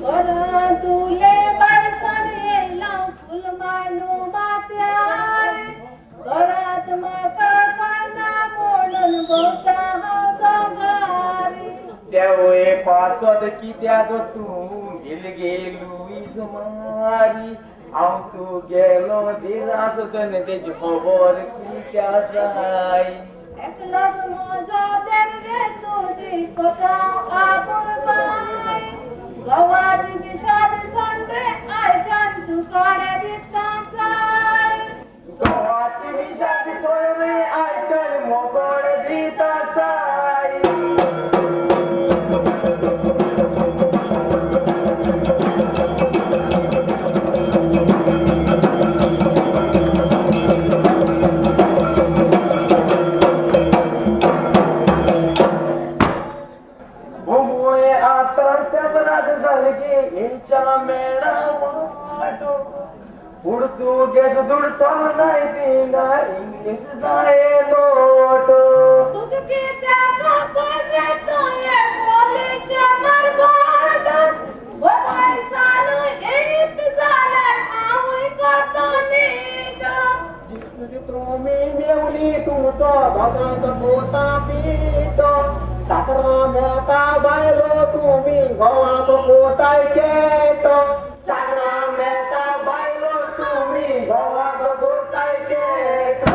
तुले बायसान येयला फूल मांडू माथ्यार घरांत म्हाका खाना म्हणून भोंवता हांव जोगारी देवय पासत कित्याक तूं भिलगे लुईस मारी हांव तूं गेलो दिरासतन तेजी खबर कित्या जाय एकलोच म्हजो देर रे तुजी कोता आपुरबाय गोवाची विशाद सोंडे आयच्यान तूं कोणे दिता चाय गोवाची विशाद सोंडे आयच्यान मोगोड दिता चाय पुर्तुगेज दुडचो नाय दिना इंग्लीश जाय नोटो तुका कित्याक बापाय रे तुवें बोलीचें मारवाट गोंयसानूय येयत जाल्यार हांवूय करतो नीट दिसली तुमी मेवली तुमचो भगत कोता पिटो साकरा मेळता बायलो तुमी गोवाक कोताय केटो साकरा मेळता बायलो तुमी गोवाक कोताय केटो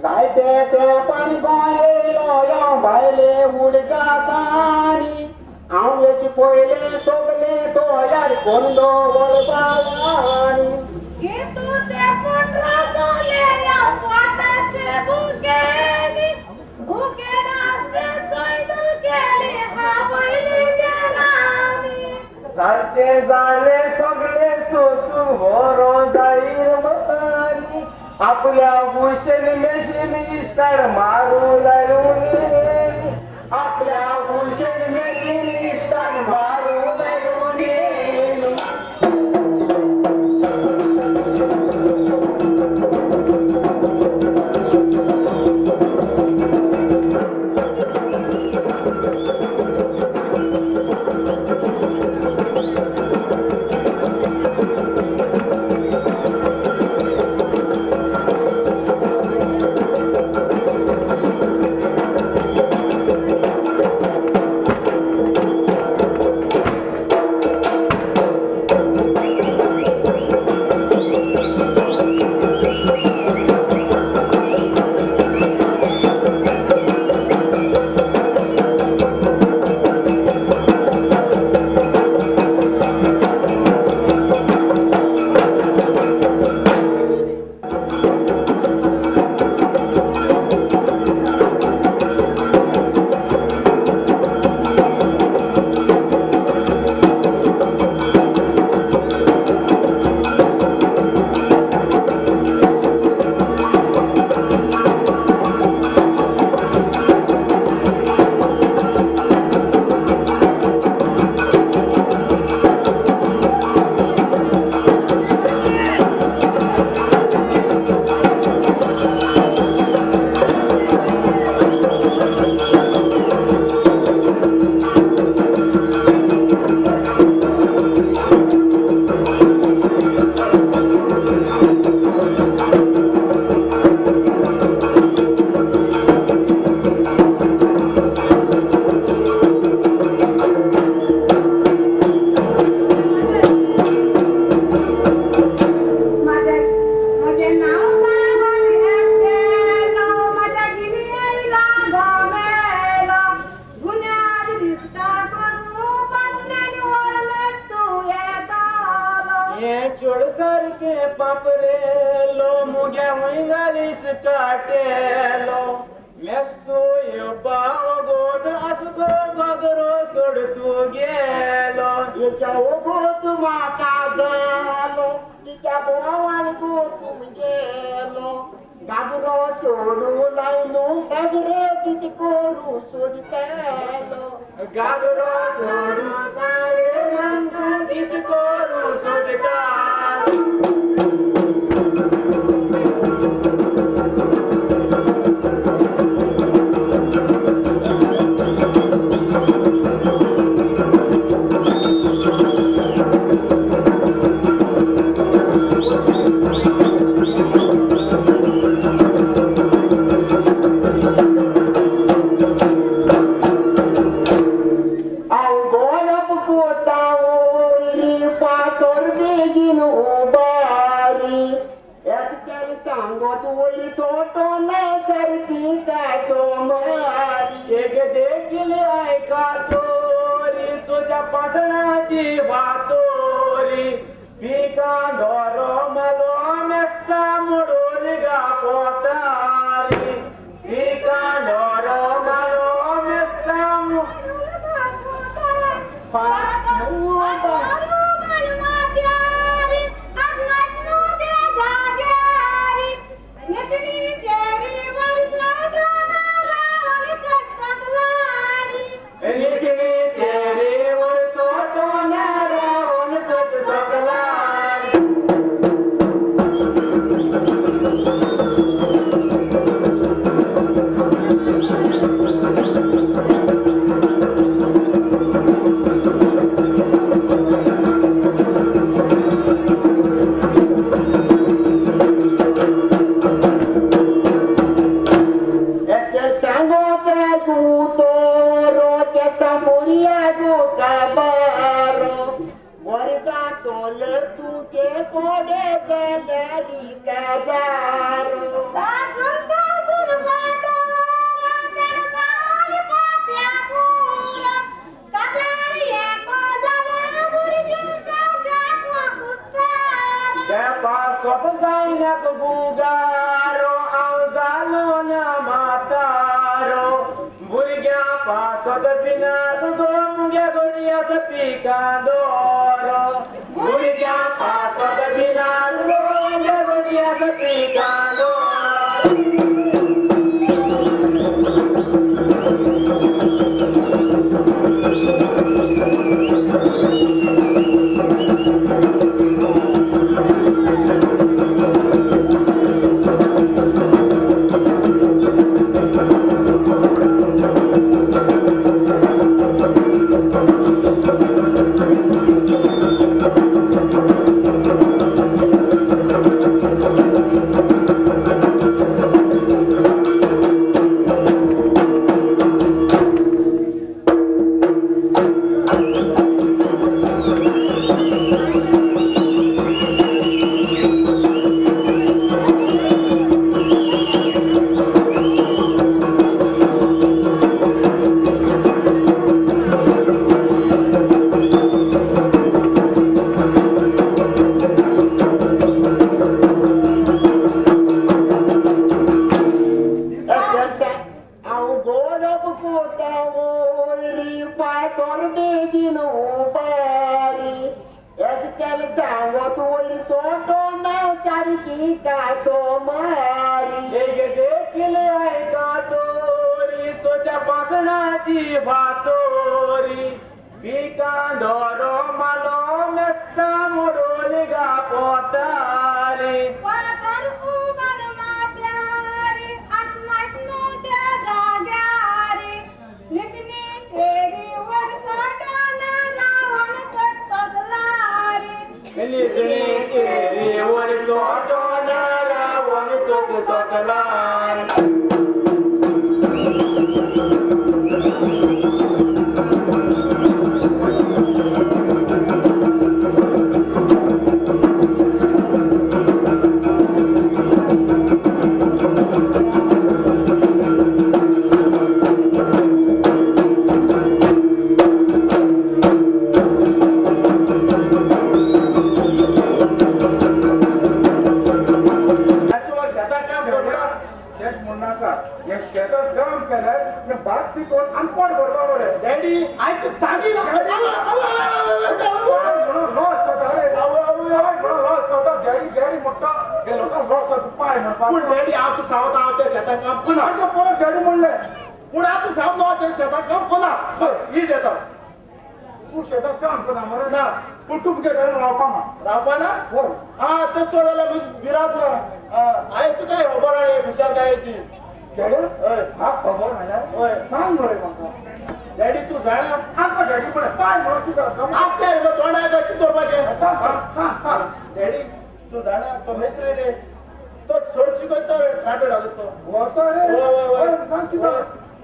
जायते तेंपान गोंय येयलो यो भायले उडगासांनी हांव येचे पयले सगले तयार कोण दवरपावानी की तूं तें पूण रावतलें ह्या पोटाचे भुकेनी भुकेन आसते चोयन गेली हांवयली देरानी सारकें जालें सगलें सोसूं बरो जायीर मानी आपल्या भुशेन मेशीन इश्टार मारूं लायून आपल्या भुशेन मेशीन इश्टार मारूं लायून पापरे लो मुग्या हुंगालीस काटेलो मेस्तू येवपा गोद आसगो घागरो सोड तूं गेलो येच्या ओगोत म्हाका जालो तिच्या बोवाळ गोत गेलो घागरो सोडू लायलो सगळे कितें करूं सोदतालो घागरो सोडू गोतावरी फातर बेगीन उबारी एसकेल सांगत वयर चोटो ना सारकी काचो मारी एक देखील ऐका तोरी तुझ्या पासणाची वातोरी पिका दोरो मालो मेस्ता मोडून गा पोतारी पिका दोरो मालो मेस्ता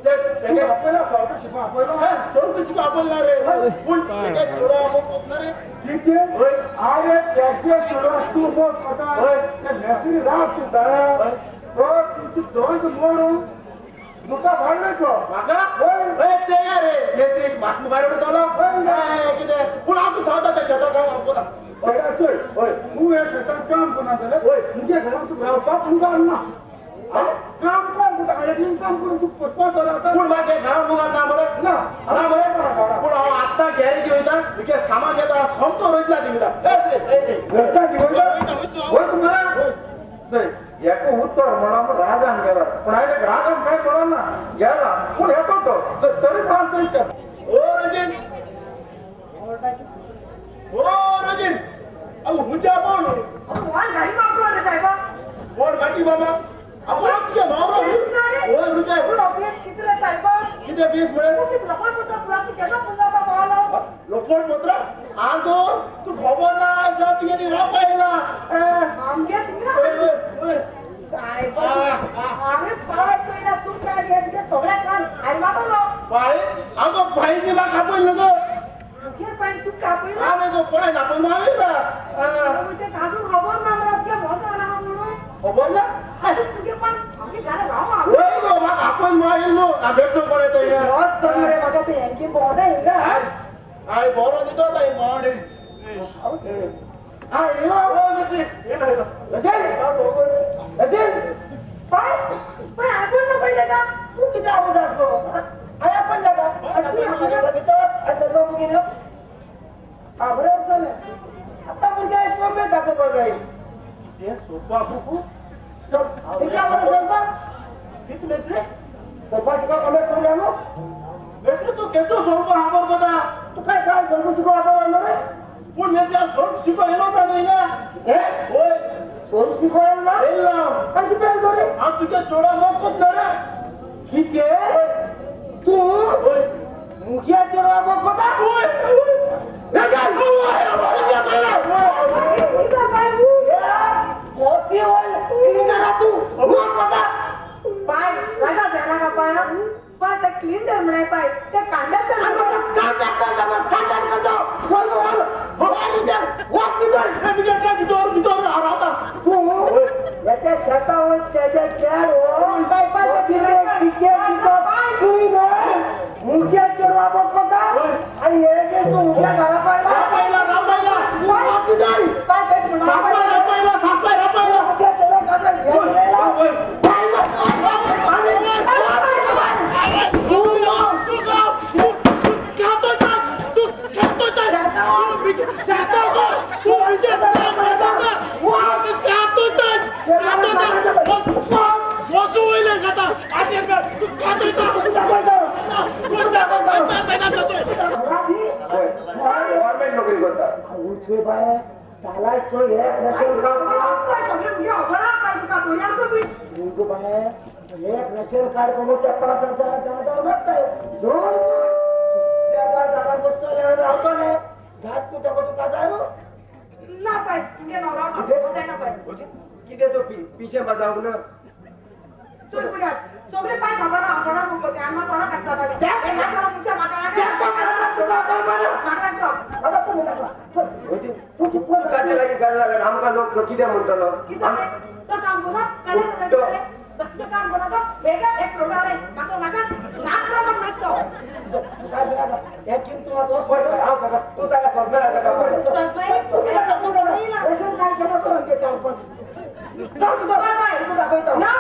तेगे आपल्याला स्वल्प शिकवा आपल्याला स्वल्प शिकवा आपल्याला रे पूण तेगे चेडो आमोक ना रे ठीक आहे अरे त्याचे चेडो तू बोल स्वतः ते मेसरी राव तू दारा तो तुझी दोन मोरू तुका भाडले तो म्हाका होय ते रे मेसरी म्हाका मुखार उडयतलो कितें पूण हांव तूं सांगता त्या शेताक काम कोता चल होय तूं हे शेताक काम करना जाल्यार होय मुगे घरांत तूं रावपाक मुखार ना काम कोण करता हाजें काम करून तूं पोसपाक जाता पूण म्हाका घरांत मुखार ना मरे ना ना मरे पूण हांव आत्तां गॅरेजी वयता मुगे सामान घेता सोमतो रोयतला दिवता घरता दिवयता होय तुम्हाला एका उत्तर म्हणून रागान गेला पूण हांवें रागान कांय म्हणून ना गेला पूण येतो तो तरी पण चोयता ओ रजीन ओ रजीन अगो हुंच्या कोण कोण गाडी मागतो रे साहेबा कोण गाडी बाबा अगो तुझ्या नवरो ओ रुजय पूण ऑफिस किती रे साहेबा किती 20 म्हळे लोखंड पत्र तुला केन्ना पुंजावता पावलो लोखंड पत्र आगो तू खबर ना आसा तुगे ती राव पायला आमगे तुमी साहेबा हांवें पाय चोयला तूं काय हे तुगे सगळ्या कान हांवें मागलो पाय आगो पायनी म्हाका आपयलो न्हू आमगे पाय तूं कापयला हांवें गो पळय आपयलो हांवें म्हणजे अजून खबर ना मला तुगे मोग आला म्हणून खबर ना तुगे पण आमगे घरा राव वय गो म्हाका आपयलो हांवें न्हू हांव बेश्टो पळयतो रोज सर मरे म्हाका तें हेंकी भोंवता हिंगा I बरो दितो ताई भोंवडे हा येलो मेसरी येलो येलो असेल असेल पाय पाय आपण ना पहिले का तू किती आवाज जातो I आपण जाता भितर सर्व मुगीन हा बरोबर चालेल आता मुलगा इस्लाम दाखव जाईल ते सोपा बुकू शिका बरं स्वल्प किती मेसरी स्वल्प शिका कमी करून आलो मेसरी तू केसो स्वल्प हाबर कोता तू काय काय स्वल्प शिकव आता म्हणलो रे पूण मेसरी स्वल्प शिकव येलो ना न्हय ना हे होय स्वल्प शिकव येलो ना येलो आणि किती येलो रे हांव तुगे चेडो मोकूच ना रे कितें तू होय मुग्या चेडवा मोकता होय पाय राजा जाणार का पाय ना पाय ते क्लीन धर म्हणाय पाय ते कांड्यात मुग्या चेडवा मोकता आणि हे तू मुग्या घरा पाहिला गव्हर्नमेंट नोकरी करता एक रेशन कार्ड कमवून त्या 5000 10,000 मागताय जोड दारात बसतले रावतले जात तू ताका तुका जाय ना पाय तुगे नवरा जायना पाय कितें तो पिशें जावंक ना चल फुड्यात सगळे पाय खबर ना कोणाक उगोते आमकां कोणाक आसता पाय मनशां ताचे लागीं गरज जाल्यार आमकां लोक कितें म्हणटलो तो सांगू ना तसं काम कोणाचो वेगळं एक प्रोग्राम आहे म्हाका नाकाच नाक म्हाका नाक तो तूं ताका सजना रेशन कार्ड केला 4-5 ना.